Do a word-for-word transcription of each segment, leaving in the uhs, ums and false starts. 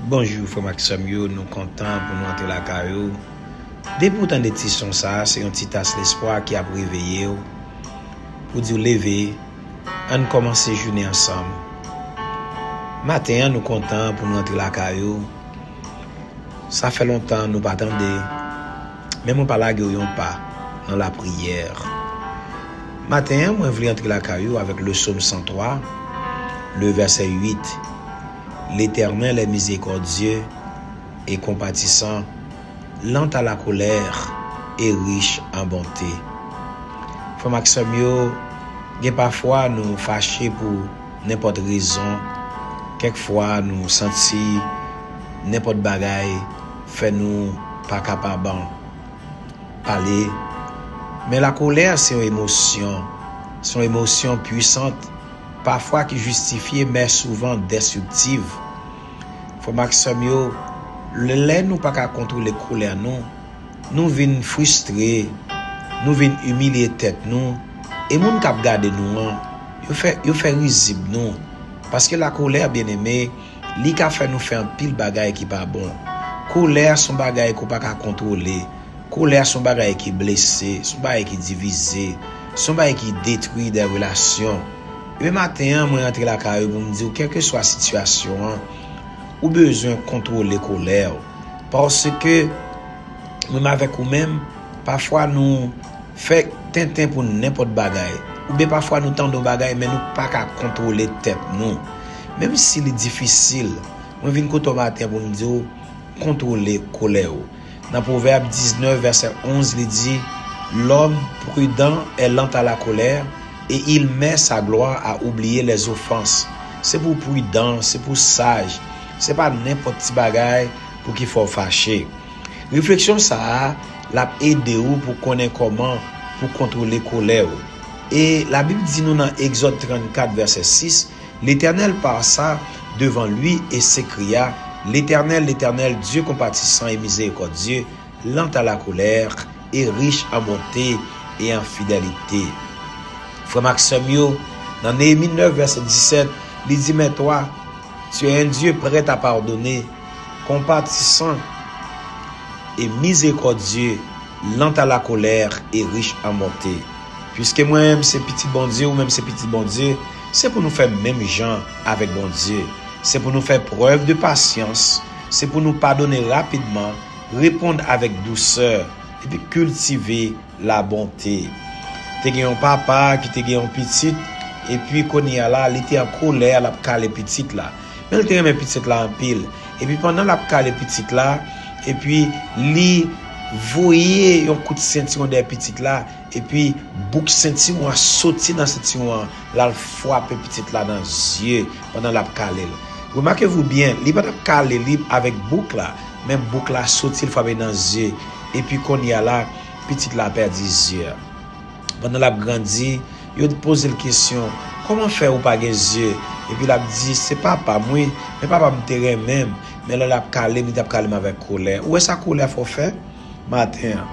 Bonjou, frè m ak sè m yo, nou kontan pou nou antre lakay ou. Depi w tande ti son sa a, se yon ti tas lespwa ki ap reveye w, pou di w leve, ann kòmanse jounen ansanm. Maten an, nou kontan pou nou antre lakay ou. Sa fè lontan nou pa tande, men mwen pa lage w yon pa nan lapriyè. Maten an, mwen vle antre lakay ou avèk le Sòm san twa, le vèsè uit. L'Éternel est miséricordieux et compatissant, lent à la colère et riche en bonté. Frè m ak sè m yo, gen pafwa nou fache pou nenpòt rezon. Kèk fwa nou santi nenpòt bagay fè nou pa kapab pale. Men lakolè se yon emosyon. Se yon emosyon pwisan, pafwa ki jistifye, men souvan destriktiv. Frè m ak sè m yo, lè nou pa ka kontwole kolè nou, nou vin fristre, nou vin imilye tèt nou, e moun k ap gade nou an, yo fè, yo fè rizib nou. Paske lakolè, byeneme, li ka fè nou fè anpil bagay ki pa bon. Kolè se yon bagay ke w pa ka kontwole. Kolè se yon bagay ki blese, se yon bagay ki divize, se yon bagay ki detwi de relasyon. Ebyen, maten an, mwen rantre lakay ou pou m di w, kèlkeswa sitiyasyon an, ou bezwen kontwole kolè w. Paske, menm avèk ou menm, pafwa nou fè tenten pou nenpòt bagay. Oubyen pafwa nou tande yon bagay, men nou pa ka kontwole tèt nou. Menm si li difisil, mwen vin kote w maten pou m di w, kontwole kolè w. Nan Pwovèb diznèf, vèsè onz, li di, L'homme prudent est lent à la colère, et il met sa gloire à oublier les offenses. Se pou w pridan, se pou w saj. Se pa nenpòt ti bagay pou ki fè w fache. Refleksyon sa a, l ap ede w pou konnen kòman pou kontwole kolè w. E Labib di nou nan Egzòd trannkat, vèsè sis, L'Éternel passa devant lui et s'écria, L'Éternel, l'Éternel, Dieu compatissant et miséricordieux, lent à la colère et riche en bonté et en fidélité. Frè m ak sè m yo, nan Neyemi nèf, vèsè disèt, li di, Mais toi, tu es un Dieu prêt à pardonner, compatissant et miséricordieux, lent à la colère et riche en bonté. Piske mwen menm se pitit Bondye, ou menm se pitit Bondye, se pou nou fè menm jan avèk Bondye. Se pou nou fè prèv de pasyans, se pou nou padone rapidman, reponn avèk dousè, epi kiltive labonte. Te gen yon papa ki te gen yon pitit, epi kounye a la, li te an kolè, l ap kale pitit la. Men li te renmen pitit la anpil. Epi pandan l ap kale pitit la, epi li voye yon kout sentiwon dèyè pitit la, epi bouk sentiwon an soti nan sentiwon an, l al frape pitit la nan zye pandan l ap kale l. Remarquez-vous bien, li pa t ap kale li avèk bouk la, men bouk la soti, l frape nan zye. Epi kounye a la, pitit la pèdi zye a. Pandan l ap grandi, yo poze l kesyon, "Kòman fè ou pa gen zye?" Epi l ap di, "Se papa m, wi, men papa m te renmen m, men lè l ap kale m, li t ap kale m avèk kolè." Ou wè sa kolè fè w fè maten an?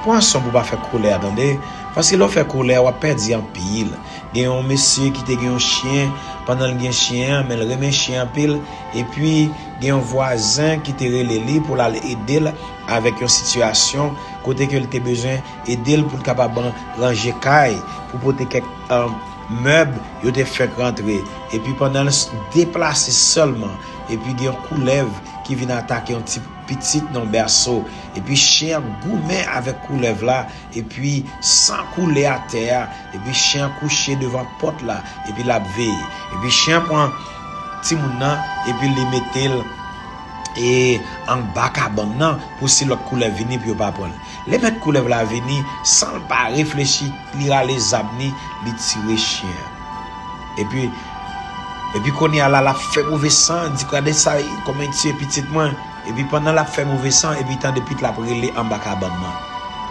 Pran swen pou w pa fè kolè, tande. Paske lè w fè kolè, w ap pèdi anpil. Gen yon mesye ki te gen yon chen, pandan l gen chen an, men l renmen chen an anpil, epi gen yon vwazen ki te rele li pou l al ede l avèk yon sitiyasyon kote ke l te bezwen ede l pou l kapab ranje kay, pou pote kèk, um, mèb yo te fèk rantre. Epi pandan l s-, deplase sèlman, epi gen yon koulèv ki vin atake yon ti pitit nan bèso. Epi chen an goumen avèk koulèv la, epi san koule atè a, epi chen an kouche devan pòt la, epi l ap veye. Epi chen an pran timoun nan, epi li mete l, e, anba kabann nan, pou si lòt koulèv vini pou yo pa pran l. Lè mèt koulèv la vini, san l pa reflechi, li rale zam li, li tire chen an. Epi, epi kounye a la, l ap fè move san, di, "Gade sa, kòman li tiye pitit mwen." Epi pandan l ap fè move san, epi tande pitit la ap rele anba kabann nan.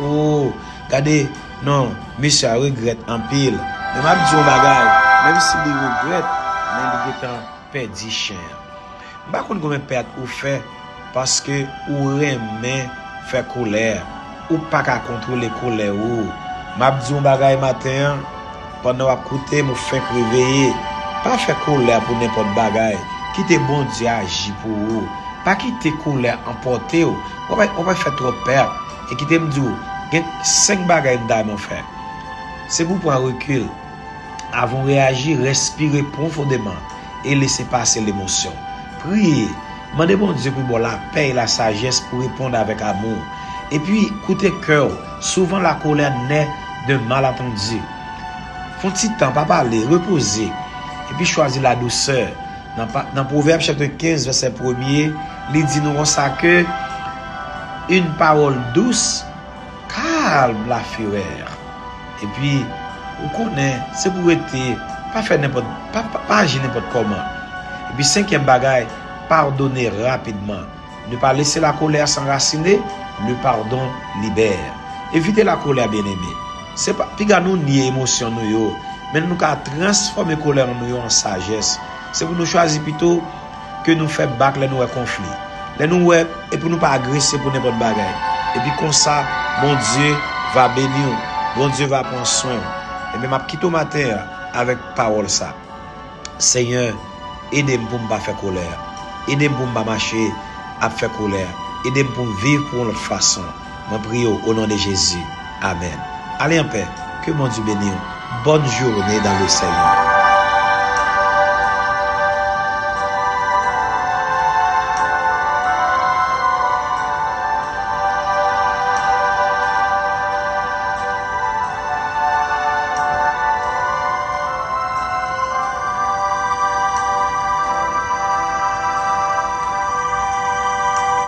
O, gade, non, mesye a regrèt anpil. Men m ap di w yon bagay, menm si li regrèt, men li gentan pèdi chen an. M pa konn konbyen pèt ou fè paske ou renmen fè kolè. Ou pa ka kontwole kolè ou. M ap di w yon bagay maten an, pandan w ap koute m, ou fenk reveye. Pa fè kolè pou nenpòt bagay. Kite Bondye aji pou ou. Pa kite kolè anpòte w. W ap, w ap fè twòp pèt. E kite m di w, gen senk bagay m ta renmen w fè. Se pou w pran rekil. Avan w reyaji, respire pwofondèman e lese pase lemosyon. Priye. Mande Bondye pou l ba w lapè e lasajès pou w reponn avèk amou. Epi, koute kè w. Souvan, lakolè nè de malantann. Fè yon ti tan, pa pale, repoze. Epi, chwazi ladousè. Nan, pa- nan Pwovèb chapit kenz, vèsè premye, li di nou konsa ke une parole douce calme la fureur. Epi, ou konnen, se pou rete, pa fè nenpòt, pa, pa, pa aji nenpòt kòman. Epi, senkyèm bagay, padone rapidman. Ne pas laisser la colère s'enraciner, le pardon libère. Evite lakolè, byeneme. Se pa piga nou nye emosyon nou yo, men nou ka transfòme kolè nou yo an sajès. Se pou nou chwazi pito ke nou fè bak lè nou wè konfli. Lè nou wè, e pou nou pa agrese pou nenpòt bagay. Epi konsa, Bondye va beni w. Bondye va pran swen w. Ebyen, m ap kite w maten an avèk pawòl sa. Senyè, ede m pou m pa fè kolè. Ede m pou m pa mache ap fè kolè. Ede m pou m viv pou yon lòt fason. Mwen priye w o non de Jezi. Amèn. Ale an pè. Ke Bondye beni w. Bonne journée dans le Seigneur.